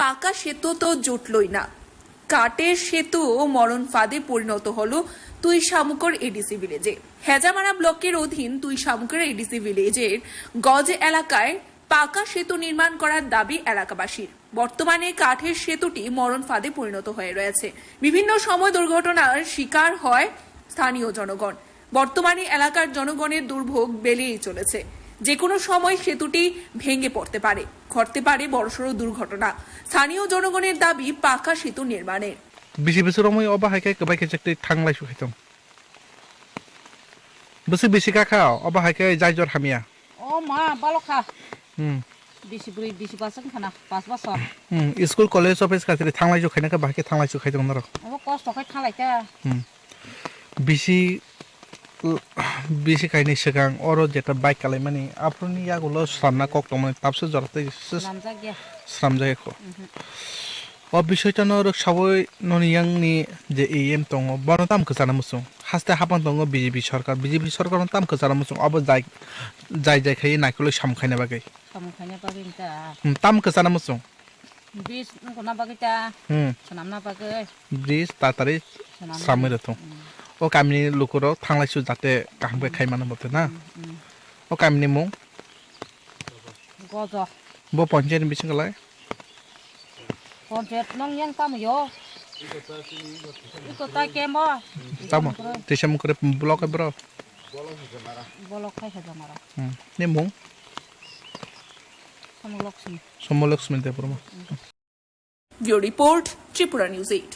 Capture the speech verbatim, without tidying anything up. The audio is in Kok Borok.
পাকা সেতু তো জুটলই না, কাঠের সেতু মরণ ফাঁদে পরিণত হলো তুই শামুকর এডিসি ভিলেজে। হেজামারা ব্লকের অধীন তুই শামুকর এডিসি ভিলেজের গজ এলাকায় পাকা সেতু নির্মাণ করার দাবি এলাকাবাসীর। বর্তমানে কাঠের সেতুটি মরণ ফাঁদে পরিণত হয়ে রয়েছে। বিভিন্ন সময় দুর্ঘটনার শিকার হয় স্থানীয় জনগণ। বর্তমানে এলাকার জনগণের দুর্ভোগ বেড়েই চলেছে। যে কোনো সময় সেতুটি ভেঙে পড়তে পারে, ঘটতে পারে বড়সড় দুর্ঘটনা। স্থানীয় জনগণের দাবি পাকা সেতু নির্মাণের। Bisi bisi romwi obo hai khe kwbai khe chakti thanglai su khaitong. Bwswk bisi kakha, obo hai khe jai jor hamya. O ma, balokha. Hmm. Bisi bwrwi, bisi bwswk wngkha na, pas bosor. Hmm, school, college, office khatri thanglai su khaina khe bahai khe thanglai su khaitong norok. Obo kosto khai thanglai ta. Hmm. Bisi, bisi kainwi swkang oro jeta bike kalaimani, aphuruni yagulo swnamna kok tongmani, tabse jora tei se Swnamjak ya. Swnamjak ya kho. Mhm. O bisoi tano rwk sawi noni yangni je E M tongo, bono tam kwchana muchung. Haste hapang tongo B J P sorkar, B J P sorkar no tam kwchana muchung. Obo jai, jai jai khai naikolwi samung khaina bagwi. Samung khaina bagwi wngkha. Hmm, tam kwchana muchung. Bridge wngkha na bagwi ta. Hmm. Swnamna bagwi. Bridge tatari swnamwi rwthung. Hmm. O kamini lukurok thanglai su jate kaham khe khai mano bote na. Hmm, hmm. O kamini mung? Gojo. Bo ponchayat ni bisingo lai? Ponchayat nong yang tamo yo? Iko ta kemo? Tamo? Tisa mukre block e bro? Bolok khai Hejamara. Hmm. Ni mung? Somo Lokshmi. Somo Lokshmi Debbarma. Bureau Report, Tripura News eight.